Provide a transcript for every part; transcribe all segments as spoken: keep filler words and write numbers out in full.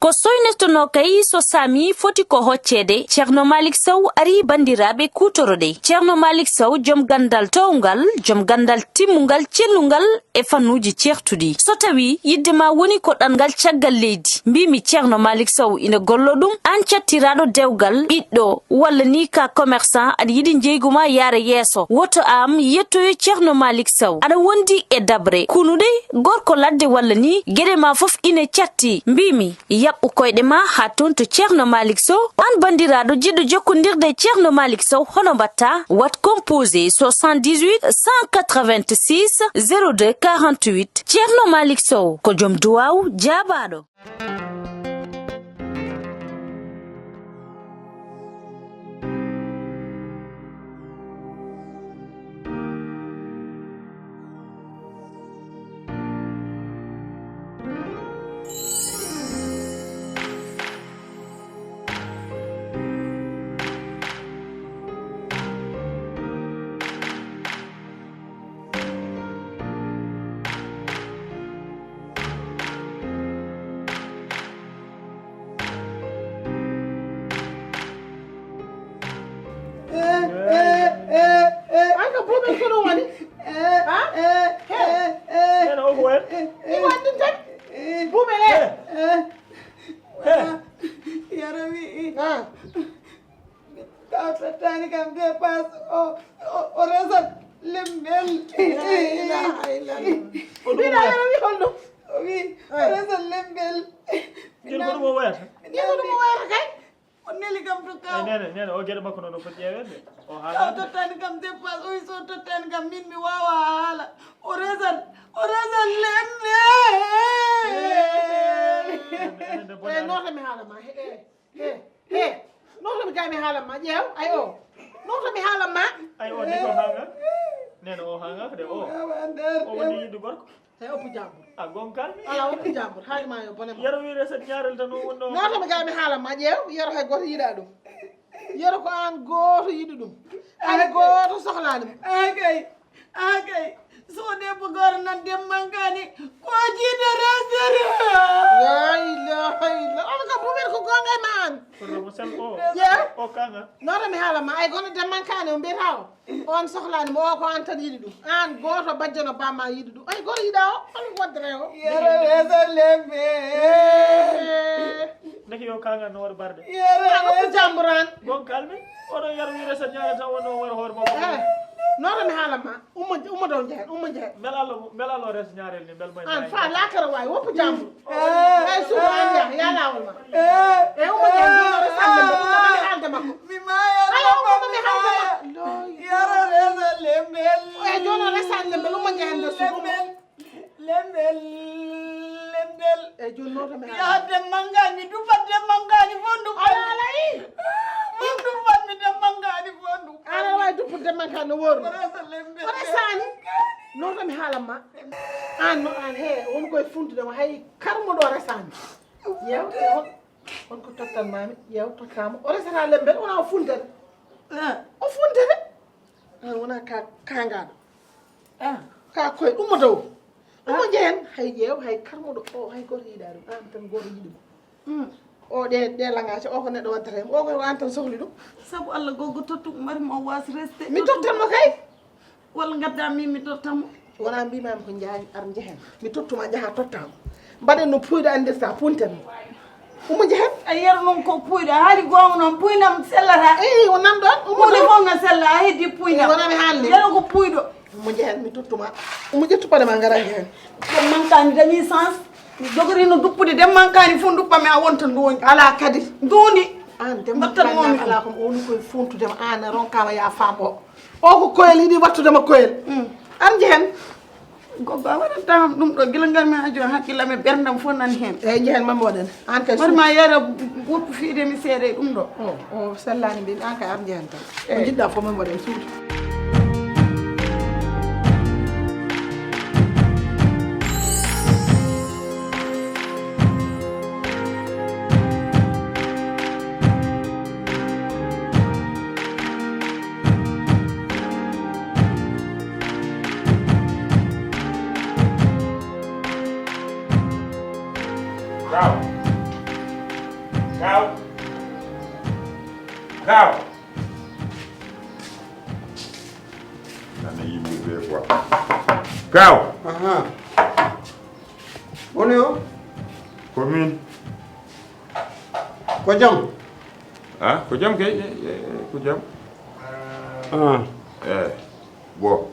O soynotonoo kay so saami foti ko hocceede. Ceerno Malick Sow ari banndiraaɓe kuutoroɗe. Ceerno Malick Sow, joom ganndal toowngal, joom ganndal timmungal, cellungal e fannuuji ceertuɗi. So tawii yiɗde ma woni ko ɗanngal caggal leydi, mbiimi Ceerno Malick Sow ina gollo ɗum, aan cattiraaɗo dewgal, ɓiɗɗo, walla ni ka commerçant, aɗa yiɗi njeygu ma yaara yeeso, woto am yettoyo Ceerno Malick Sow. Aɗa wondi e daɓre, kunuɗe, gorko ladde walla ni, geɗe ma fof ina catti. Mbiimi, yaɓɓu koyɗe ma haa toon to Ceerno Malick Sow. Aan banndiraaɗo jiɗɗo jokkondirde e Ceerno Malick Sow, hono mbaɗta? Waɗ composé soixante-dix-huit cent quatre-vingt-six zéro deux quarante-huit. Ceerno Malick Sow ko joom duwaaw jaabaaɗo. An ka buuɓel ko ɗum woni? Ha? He. Ene o ko waɗi? Ɗi waɗi ɗum tan. Buuɓel e. He. Yero wi. Ha. Taw tottani kam dépense o, o, o resa lembel. La ilaha illallah. Ko ɗum o wiyata? Yero wi holɗum? O wi o resa lembel. Ngel ko ɗum o wiyata? Ngel ko ɗum o wiyata kay? O neli kam to kaw. Nene, nene, o geɗe makko noon o foti ƴeeweede. O haala. Taw tottani kam dépense, o wi so tottani kam min mi waawa haala. O resat, o resat lemme. Ene, ene, ene, noota mi haala ma. He, he, he, he. Noota mi gay mi haala ma. Ƴeew, ay o. Noota mi haala ma. Ay o, ni ko haanga. Nene o haanga de o. O woni yiɗde gorko. He oppu jambur. A gonka mi. Ala oppu jambur. Haali ma yo bone ma. Yero wi reset ñaarel tan o wonno. Noota mi gay mi haala ma ƴeew. Yero hay gooto yiɗa ɗum. Yero ko aan gooto yiɗi ɗum. Hay gooto sohlaani mo. Akay. Akay. So debbo gooto nan dem mankani. Ko jiɗo resere. La ilaha illa. Ala ka bumen ko gonga e ma an. Kono mo sel o. Ƴeew. O kanga. Noota mi haala ma ay gono dem mankani o mbiyata o. On sohlaani mo, o ko aan tan yiɗi ɗum. Aan gooto bajjo no bamma yiɗi ɗum. Ay gooto yiɗa o, hol waddere o? Yero resa lembe. Eh. Ndeke yo kanga no waɗa barde. Yero resa jamburan. Gon kalmi, oɗo yero wi resa ñaare taw wonno wara hoore makko. Eh. Noto mi haala ma. Ummo, ummo dow njehen, ummo njehen. Mbel Allah, mbel Allah res ñaarel ni, mbel may. Aan fa laakara waay, woppu jambur. Eh, suudu an yaa, yaa laawol ma. Eh, ummo ƴeew, jooni o resan lembel, ummo ma mi haalda makko. Mi maaya. Ala, ummo ma mi haalda makko. Yero resa lembel. Eh, jooni o resan lembel, ummo ƴeew nde suudu. Lembel, lembel, lembel. Eh, jooni noto mi haalda. Yaa dem mangani, mi dupat dem mangani, fof dupat. Ala, ala, i. Fof dupat, mi dem mangani, fof dupat. Ala, waay duppude dem mangani, no wooru. O resa lembel. O resani. Noto mi haala ma. Aan no aan he, won koye funtude ma, hay karmo ɗo resani. Ƴeew, ƴeew, on ko tottan mami, ƴeew, tottama. O resata lembel, wona o funtere. Ah. O funtere. Aan wona ka, kangaɗo. Ah. Ka koye, ummo dow. Ummo jehen, hay ƴeew, hay karmo ɗo, o, hay goto yiɗa ɗum. Aan tan goto yiɗi mo. Mm. O ɗe, ɗe langace, o ko neɗɗo waddata hen. O ko an tan sohli ɗum. Sabu Allah, gogo tottu, mari mo was reste. Mi tottan mo kay. Walla gadda min mi totta mo. Wona mbimami ko jaañ ar jehen. Mi tottuma jaha tottama. Mbaɗen no puyɗo andirta punten mo. Umo jehen. A yero noon ko puyɗo. A haali goonga noon puynam sellata. Eyi, o nan ɗon. Umo hunde fof na sella. A heddi puynam. Wona mi haalde. Yero ko puyɗo. Umo jehen mi tottuma. Umo ƴettu paɗe ma ngara jehen. Ɗum mankani dañi sens. Mi jogorino duppude dem mankani fof duppami a wonta nduwoñi. Ala kadi. Ndundi. An dem mankani ala ko woni koye funtude ma an ronkama ya famo. O ko koyel yiɗi wattude ma koyel. Mm. An jehen. Gogo a waɗanta kam ɗum ɗo gila ngarmi ha joni hakkillam e ɓerdam fof nani hen. Eyyi jehen ma mboɗen. An kay. Woni ma yero woppu fiide mi seeɗa e ɗum ɗo. O, o sellani mbi an kay ar jehen tan. Ko jiɗɗa fof ma mboɗen suudu. Bravo. Kaw. Kaw. Ana yimɓe ɓe quoi. Kaw. Aha. Woni o? Ko min. Ko jam? Ah, ko jam kay, eh, eh, ko jam. Ah. Eh, bon.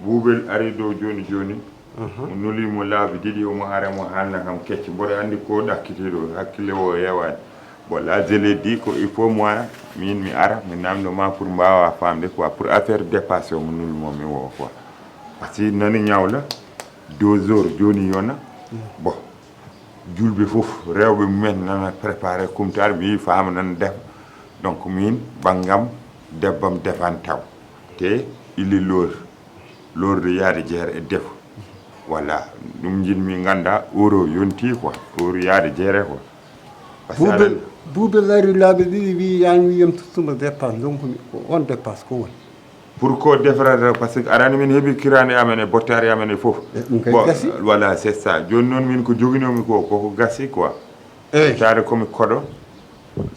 Buubel ari dow jooni jooni. Aha. Mo nuli mo laabi ɗiɗi, omo ara mo haalna kam kecce. Mboɗo anndi ko ɗakkiti ɗo, hakkille o yewaani. Bon, là, je l'ai dit ko il faut mo ara, min mi ara, mi namndo ma pour mbaawa faamde quoi, pour affaire dépassé o mo nuli mo mi wo quoi. Parce que nani ñawla, deux heures jooni yona. Bon, julɓe fof, rewɓe mumen nana préparé kumtaar, mi faama nana defa. Donc min, banngam, debbam defan taw. Te il est l'heure. L'heure de yaade jeere e defu. Voilà, ɗum njiɗmi ngannda, euro yonti quoi, euro yaade jeere quoi. Parce que buubel aɗa- buubel ari laabi ɗiɗi, wi yani wiyam tottuma dépense, donc mi- ko on dépense ko woni? Pour ko defrata, parce que arani min heɓi kirande amen e bottari amen e fof. Eh, ɗum kay bon, gasi. Voilà, c'est ça. Jooni noon min ko joginomi ko, koko gasi quoi. Eyi. Tare komi koɗo,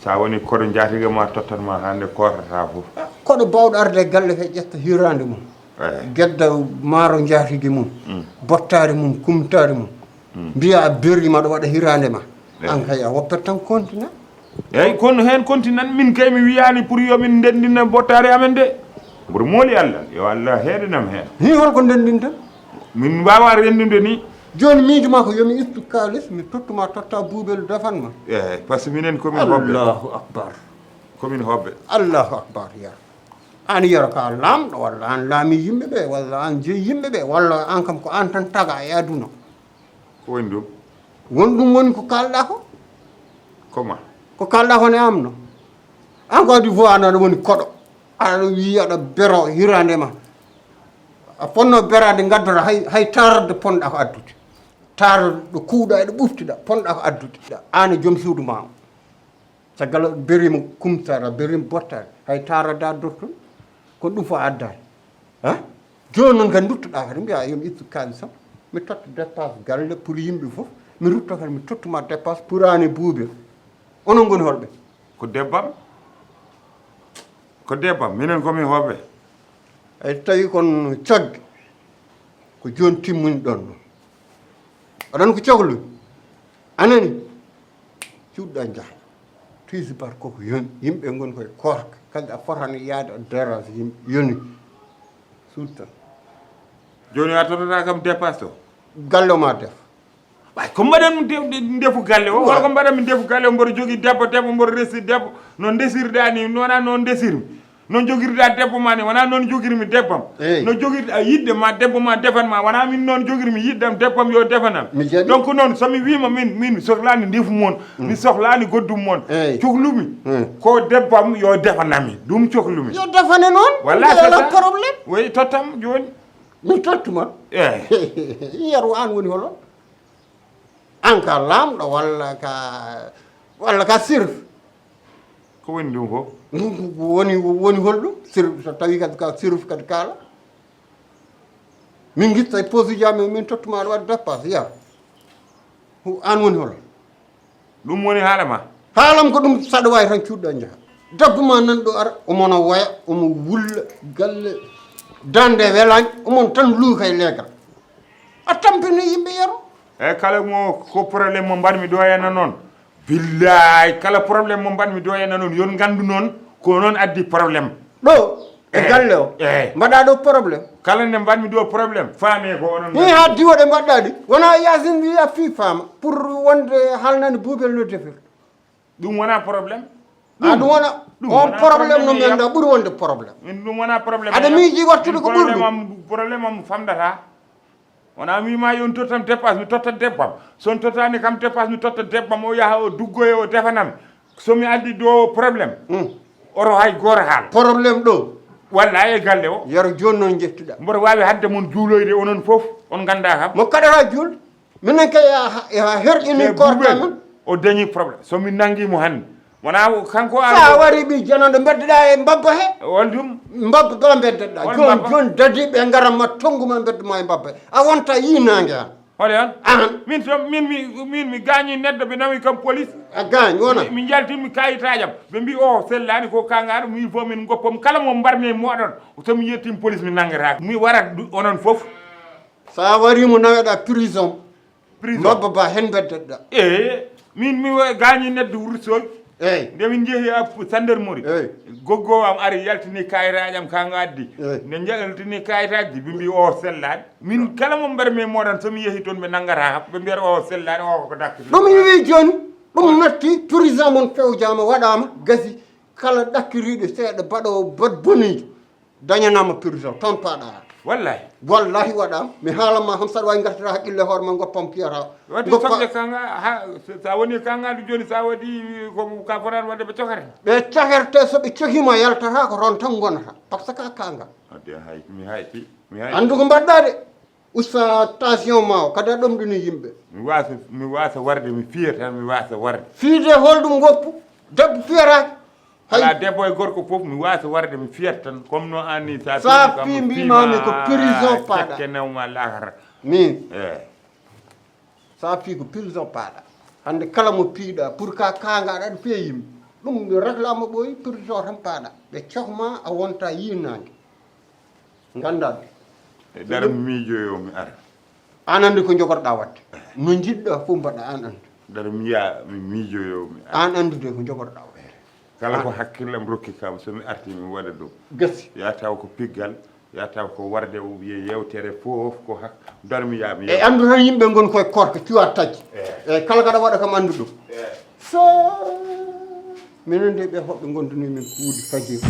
sa woni koɗo, njatiga ma tottat ma hande kortata fof. Koɗo bawɗo arde e galle he ƴetta hirande mum. Eyi. Gedda maaro njaatigi mum, mm, bottaari mum, kumtaari mum. Mm. Mbiya a berri maɗo waɗa hiraande ma. Eyi. An kay a woppat tan continent. Eyi, kono heen continent, min kay mi wiyaani pour yo min ndenndina bottaari amen de. Mboɗo mooli Allah, yo Allah heedanam heen. Hi holko ndenndinten? Min mbaawa renndinde ni. Jooni miijo ma ko yo mi ittu kaalis, mi tottuma totta buubel defan ma. Eyi, parce que minen komin hoɓɓe. Allahu akbar. Komin hoɓɓe. Allahu akbar, ya. An yero ko a laamɗo, walla an laami yimɓe ɓe, walla an jeyi yimɓe ɓe, walla an kam ko an tan taga e aduna. Ko woni ɗum? Won ɗum woni ko kalɗa ko? Comment? Ko kalɗa ko ne am no? An ko adi fof an aɗa woni koɗo. Aɗa wi aɗa bero hirande ma. A fonno berade gaddora hay, hay tarorde ponɗa ko addude. Tarorde ɗo kuuɗa eɗo ɓuftiɗa, ponɗa ko addude. An e joom suudu ma. Caggal o berima kumtara, berima bottari, hay tarada dortun, kono ɗum fof addani. Ha? Jooni noon kadi duttoɗa kadi mbiya yo mi ittu kaalisam, mi totta dépense galle pour yimɓe fof, mi rutto kadi mi tottuma dépense pour an e buubel. Onon ngoni holɓe? Ko debbam. Ko debbam, minen komin hoɓɓe. Ay tawi kon cagge, ko jooni timmuni ɗon ɗum. Aɗan ko coklu? Anani? Cuɗɗa njaha. Tisibar koko yoni. Yimɓe ngoni koye koorka. Kadi a fotani yaade a dérange yimɓe. Yoni. Suuɗ tan. Jooni a tottata kam dépasse to? Galle o ma def. Ɓay ko mbaɗan mi de- de- ndefu galle o? Wa- Wala ko mbaɗan mi ndefu galle o? Mboɗo jogii debbo, debbo mboɗo resi debbo. No ndesirɗa ni, wona noon ndesirmi. No jogirɗa debbo ma ni, wona noon jogirmi debbam. Eyi. No jogirɗa yiɗde ma debbo ma defan ma, wona min noon jogirmi yiɗdam debbam yo defanam. Mi jaɓi. Donc noon, so mi wiima min, min sohlaani ndefu mon, mi sohlaani goddum mon. Eyi. Cohlumi, eyi, ko debbam yo defanami. Ɗum cohlumi. Yo defane noon. Walla c'est ça. Problème. Oui, tottam jooni. Mi tottuma. Eyi. Yeru an woni holo? An ka laamɗo walla ka, walla ka sirf? Ko woni ɗum fof? Ɗum ko woni, woni holɗum? Sirf, so tawi kadi ka sirf kadi kaala. Min gitta e posuji amen, min tottuma aɗa waɗa dépasse, ya. Hu-, an woni holo? Ɗum woni haala ma? Haalam ko ɗum, saɗa wawi tan cuuɗɗo njaha. Debbo ma nan ɗo ara, omo no waya, omo wulla, galle, dande welani, omon tan luuka e leegal. A tampini yimɓe yero. Eyyi, kala mo ko problème mo mbaɗmi ɗo henna noon. Billaay, kala problème mo mbaɗmi ɗo henna noon, yon ngandu noon, ko noon addi problème. Ɗo, e galle o. Eyyi. Mbaɗa ɗo problème. Kala nde mbaɗmi ɗo problème, faame ko onon. Hi ha diwo ɗe mbaɗɗa ɗi. Wona Yaasin wiya fii faama. Pour wonde haalnani buubel no defir. Ɗum wona problème. A ɗum wona, ɗum on wona problème no problème, mi annda ɓuri wonde problème. Min ɗum wona problème. Aɗa miiji wattude ko ɓuri ɗum. Problème am, problème am famdata. Wona mi ma yon tottam dépasse, mi totta debbam. So on tottani kam dépasse, mi totta debbam, o yaha o duggoye o defanam. So mi addi ɗo problème. Hmm. Oto hay goto haal. Problème ɗo. Walla e galle o. Yero jooni noon jettuɗa. Mboɗo wawi hadde mon juuloyde onon fof, on ganda kam. Mo kaɗata juul? Minen kay a, a herƴini korka men. O dañi problème. So min nangi mo hannde. Wona o, kanko sa wari ɓi janano mbeddoɗa e mbabba he. On ɗum. Mbabba ba mbeddoɗa. Jooni, jooni dadi ɓe ngaran ma tongu ma mbeddo ma e mbabba he. A wonta yinange an. Hoɗe on? An. Min to min mi min mi gaañi neɗɗo ɓe nawi kam police. A gaañ wona. Mi jaltin mi kayitaajam. Ɓe mbi o sellaani ko kangaɗo mi fo min goppom kala mo mbarmi e moɗon. So mi yettin police mi nangatako. Mi warat onon fof. Sa wari mo naweɗa prison. Prison. Mabba ba hen beddatɗa. E min mi gaañi neɗɗo wursoy. Eyyi. Nde min jeehi a sandarmori. Eyyi. Goggo am ari yaltini kayitaaji am ka nga addi. Eyyi. Nde yaltini kayitaaji ɓe mbi o sellaani. Min kala mo mbarmi e moɗon so mi yehi toon ɓe nangatako ɓe mbiyata o sellaani o ko dakki. Ɗum iwi joni. Ɗum natti prison mon fewjama waɗama gasi. Kala ɗakkiriɗo seeɗa baɗowo bat bonijo. Dañanama prison toon paɗa. Wallahi. Wallahi waɗama mi haalanma kam saɗa wawi gartata haqqille hoore ma goppam piyata. Waɗi soble kanga ha sa woni kangaɗo joni sa waɗi ko ka fotani wadde ɓe cokata. Ɓe cakerte soɓe cokima yaltata ko toon tan gonata. Par ce que a kanga. Adde hay mi hayti mi hayti. Andu ko mbaɗɗa de. Usta tension ma o kadi a ɗomɗini yimɓe. Mi wasa mi wasa warde mi fiya tan mi wasa warde. Fiide holɗum goppu debbo fiyatake. Ala debbo e gorko fof mi wasa warde mi fiyat tan comme no anni sa Sa fi mbimami ko prison paɗa. Cakke newma lahara. Min E sa fi ko prison paɗa. Hande kala mo piiɗa pour ka kangaɗa aɗa piya yimɓe. Ɗum reglama ɓooyi prison tan paɗa ɓe cokma a wonta yinangue. Ganda ɗum. E dara miijoyo mi ara. An andi ko jogorɗa wadde. No jiɗɗa fof mbaɗa an andi. Dara mi yiya mi miijoyo mi ara. An andi de ko jogorɗa wadde. Kala ko hakkillam rokki kam so mi arti mi waɗa ɗum. Gasi. Ya taw ko piggal ya taw ko warde ou bien yewtere fof ko hak darmi ya mi E andu tan yimɓe gon koye korka cuwa taggi. E kala kaɗa waɗa kam andu ɗum. So minen de ɓe hoɓɓe gonduni min kuudi fajiri.